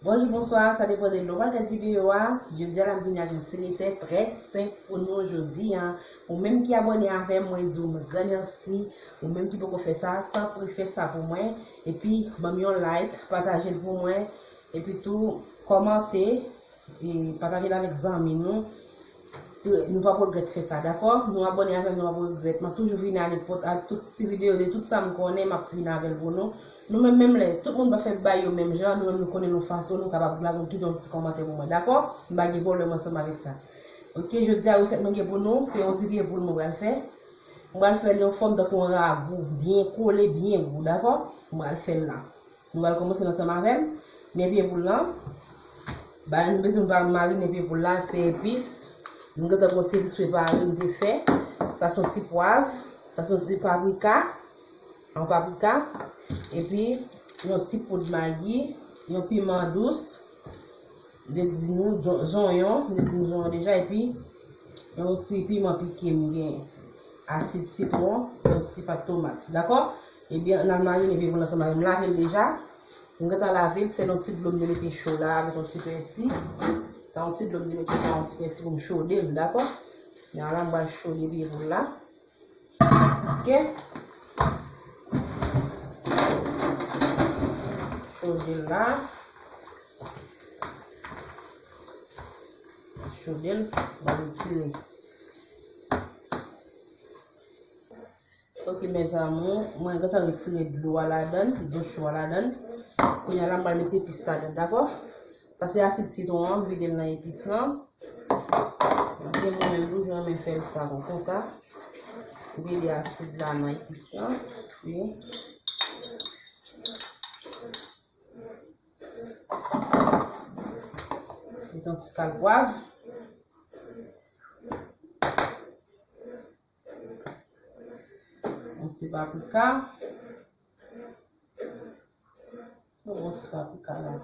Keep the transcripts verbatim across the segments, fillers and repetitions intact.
Bonjou, bonswa, sa depann de lè w pral gad videyo a. Jodi a la m vini ak yon ti resèt trè senp pou nou jodi a. Ou menm ki abòne avè m, mwen di w yon gran mèsi. Ou menm ki poko fè sa, tanpri fè sa pou mwen. Epi, ban m yon like, pataje l pou mwen. Epi tou, kòmante, e pataje l avèk zanmi nou. Ti, nou p ap regrèt fè sa, dakò? Nou abòne avè m, nou p ap regrèt. M ap toujou vini a nenpòt, ak tout ti videyo de tout sa m konnen, m ap vini avè l pou nou. Nou menm, menm lè tout moun pa fè bagay yo menm jan, nou menm nou konnen nou fason, nou kapab lage yon, kite yon ti kòmantè pou mwen, dakò? M pa gen pwoblèm ansanm avèk sa. Oke, jodi a resèt mwen gen pou nou, se yon ti pye poul mwen pral fè. Mwen pral fè l yon fòm tankou yon ragou, byen kole, byen gou, dakò? Mwen pral fè l la. Nou pral kòmanse ansanm avè m. Men pye poul lan. Bagay nou bezwen pou marinen pye poul la, se epis. Nou gentan gon ti epis prepare m te fè. Sa se yon ti pwav, sa se yon ti paprika, yon paprika, epi yon ti poud Maggi, yon piman dous, m te di nou, zon-, zonyon, m te di nou zonyon deja, epi yon ti piman pike m gen, asid sitwon, yon ti pat tomat, dakò? Ebyen, n al marinen pye poul ansanm avè m. M lave l deja. M gentan lave l, sèl yon ti dlo m te mete cho la avèk yon ti pèsi. Sa yon ti dlo m te mete, sa yon ti pèsi pou m chode l, dakò? Men la, m pral chode pye poul la. Oke. Chode l la. Chode l, m pral retire. Oke, mes amours, mwen gentan retire dlo a ladan, dlo cho a ladan. Kounye a la, m pral mete epis ladan, dakò? Sa se asid sitwon an, m vide l nan epis lan. Gen moun menm toujou renmen fè l sa, kon, konsa. M vide asid la nan epis lan. Wi. Met yon ti kal pwav. Yon ti paprika. Yon ti paprika la.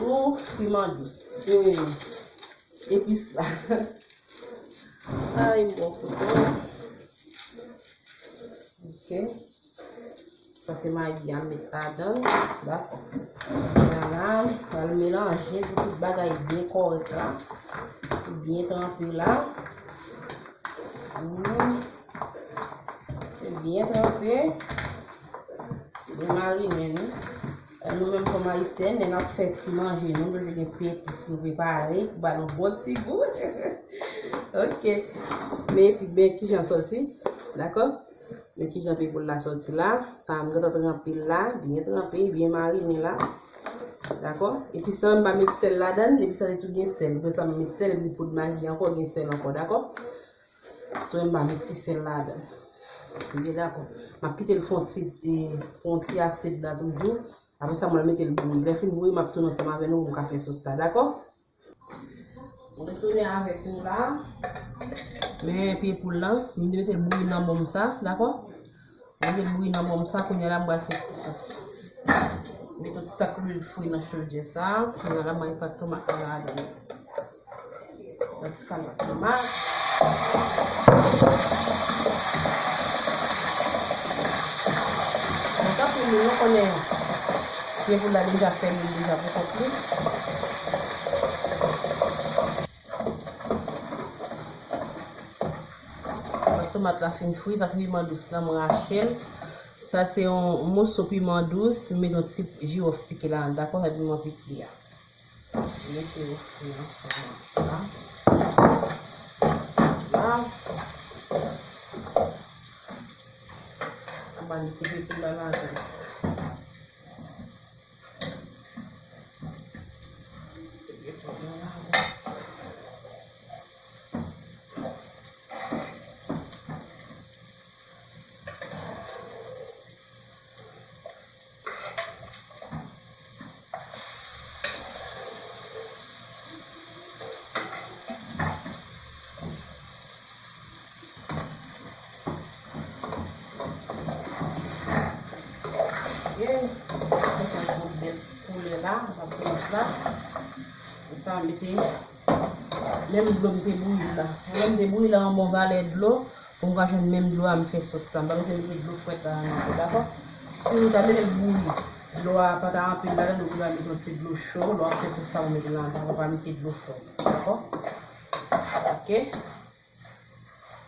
Ou piman dous. E, epis la. Ay, m bon kouto. Oke. Sa se Magi a m met ladan. Dakò. Vwala. Pral melanje pou tout bagay byen kòrèk la. Pou byen tranpe la. Hmm. Byen tranpe. Byen marinen nou. E nou menm kòm Ayisyèn, lè n ap fè ti manje, nou toujou gen ti epis nou prepare pou ba nou bon ti gou. Oke. Men epi, men kijan sòti. Dakò? Men kijan pye poul la sòti la. Sa, m gentan tranpe l la. Byen tranpe, byen marinen la. Dakò? Epi sa, m pa met sèl ladan l. Epi sa, li tou gen sèl. Pou sa, m met sèl, epi poud Magi ankò, gen sèl ankò. Dakò? So, m pa met ti sèl ladan. Byen dakò. M ap kite l fè yon ti, e, fè yon ti asid la toujou. Apre sa, mwen mete l bouyi. Lè fini bouyi, m ap tounen ansanm avè nou pou m ka fè sòs la, dakò? Mwen retounen avèk nou la. Men pye poul lan, m te mete l bouyi nan bòm sa, dakò? Mwen mete l bouyi nan bòm sa, kounye a la, m pral fè ti sòs. Mete yon ti tak lwil fri nan chodyè sa, kounye a la, m pral fè tomat lan ladan. Yon ti kalòt tomat. Bon, tanpri, nou konnen pye poul la deja fè lwil deja pou kont li. Lè tomat la fin fri, sa se piman dous lan, m rache l. Sa se yon moso piman dous, m met yon ti jiwòf pike ladan, dakò, sa piman pike a. Mete yo fri ansanm la. La. Anba nou koupe pou la ladan. Ok. Sa se yon bèl koulè la, sa tomat la. E sa mete menm dlo m te bouyi la. Mwen menm te bouyi la yon bon valè dlo. Pou m ka jwenn menm dlo a m fè sòs la. M pa bezwen mete dlo frèt la ankò, dakò? Si w ta mete l bouyi, Dlo a pa ta anpil ladan, donk nou va mete yon ti dlo cho. Lè w ap fè sos la, ou mete ladan, ou pa mete dlo fò. Dakò? Ok.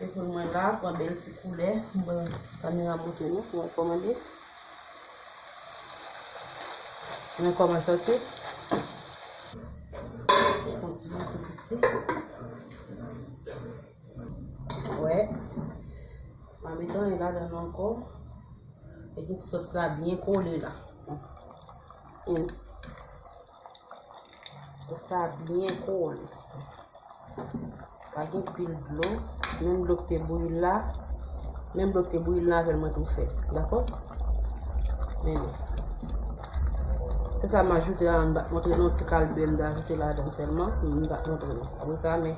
Epi mwen la, pran bèl ti koulè. Mwen kamera montre nou, mwen kòmande. Mwen kòman sòti. Yon ti bouton piti. Wè. Mwen mete anyen ladan ankò. Epi sos la byen kole la. Mm. Sa byen kole. Pa gen pil dlo. Menm dlo ki te bouyi la, menm dlo ki te bouyi la avè l mwen tou fè. Dakò? Men, se sa m ajoute la, m pa t montre nou ti kal bè m te ajoute ladan sèlman. M pa t montre nou. Apre sa, men,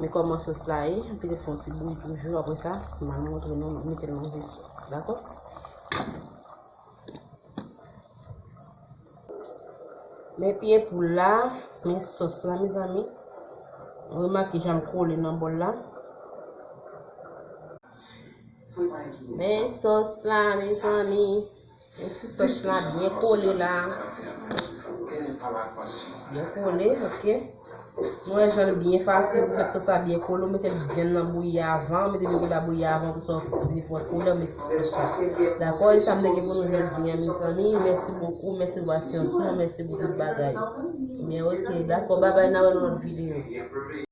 men kòman sos la ye. M te fè yon ti bouyi toujou. Apre sa, m a montre nou, m mete l nan veso. Dakò? Men pye poul la, men sòs la, mezanmi. Remake jan l kole nan bòl la. Men sòs la, mezanmi. Men ti sòs la byen kole la. Byen kole, ok. Nou wè jan l byen fasil pou fè sos la byen kole. Ou mete vyann nan bouyi avan, ou mete vyann nan bouyi avan pou sa vin pran koulè, ou mete sos la. Dakò, e sa m te gen pou nou jodi a, mezanmi. Mèsi bokou, mèsi pou pasyans nou, mèsi pou tout bagay. Ebyen, ok, dakò, babay, n a wè nan lòt videyo.